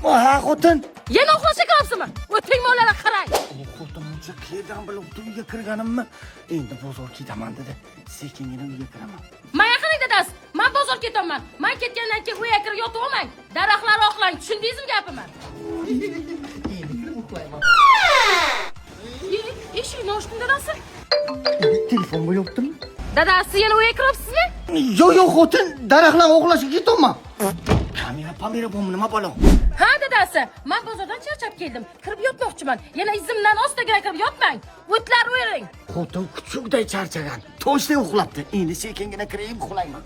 Ha, xotin. Yana uxlashga kirapsizmi? O'ting mollarga qarang. Xotin muncha qayerdan bilibdi uyga kirganimni? Endi bozor ketaman dedi. Sekingina uyga kiraman. Manga qarang dadasi, man bozor ketaman. Man ketgandan keyin uyga kirib yotib olmang. Daraxtlar oqlang, tushundingizmi gapimni? Endi kirib uxlayman. Eshikni ochdim dadasi. Telefon bo'lyaptimi? Dadasi, yana uyga kirapsizmi? Yo'q, yo'q, xotin, daraxtlar o'g'lashga ketyapman. Kamera, pamera bormi, nima balo? Ha dadasi, man bozordan charchab keldim. Kirib yotmoqchiman. Yana izimdan ostagina kirib yotmang. O'tlar o'ring. Xotin kuchukday charchagan. Toshday uxlabdi. Endi sekingina kirib uxlayman.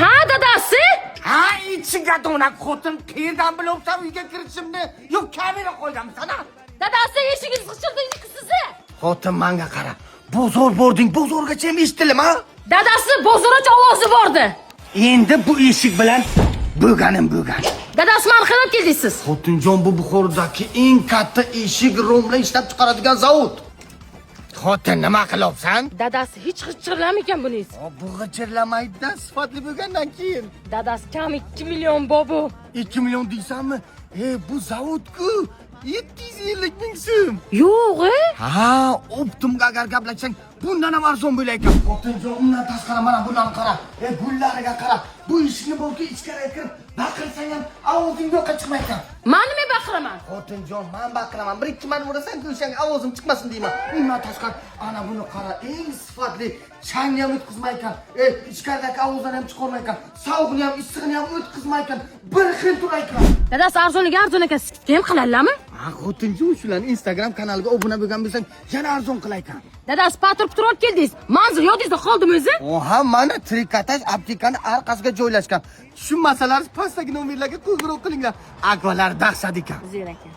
Ha dadasi? Ha, ichiga do'nak xotin, qayerdan bilibsan uyga kirishimni? Yo'q, kamera qo'yganmisan ha? Dadasi, eshigingiz g'ichirdi sizni. Xotin, manga qara. Bozor bording, bozorgacha ham eshitilim ha? Dadasi, bozorgacha ovozi bordi. Endi bu eshik bilan bo'lganim bo'lgan. Dadasi, mani qanab keldingiz siz? Xotinjon, bu Buxorodagi eng katta eshik romla ishlab chiqaradigan zavod. Xotin, nima qilyapsan? Dadasi, hech g'ichirlamagan buningiz. Bu g'ijirlamaydi, sifatli bo'lgandan keyin. Dadasi, kam 2 million bobu. 2 million deysanmi? E, bu zavodku 750 ming so'm. Yo'q, e? Ha, optimga agar gaplashsang, bundan ham arzon bo'lar ekan. Xotinjon, undan tashqari mana bundan qara. E, gullariga qara. Bu eshikni bo'lki ichkariga kirib baqirsang ham ovozing yo'qqa chiqmay ekan. Man nima baqiraman? Xotinjon, man baqiraman. Bir ikki marta urasan, o'shanga ovozim chiqmasin deyman. Undan tashqari ana buni qara, eng sifatli changni ham o'tkazmay ekan. E, ichkaridagi ovozdan ham chiqolmay ekan. Sovuqni ham, issig'ini ham o'tkazmay ekan. Bir xil turar ekan. Dadasi, arzoniga arzon ekan, скидка ham qilalami? Ha, xotinjon, shularni Instagram kanaliga obuna bo'lgan bo'lsang, yana arzon qilar ekan. Dadasi, patir putur olib keldingiz. Manzil yodingizda qoldimi o'zi? Oha, mana trikotaj aptekani orqasiga joylashgan. Tushunmasalar pastdagi nomerlarga qo'ng'iroq qilinglar. Akvalar dahshat ekan. Zo'r ekan.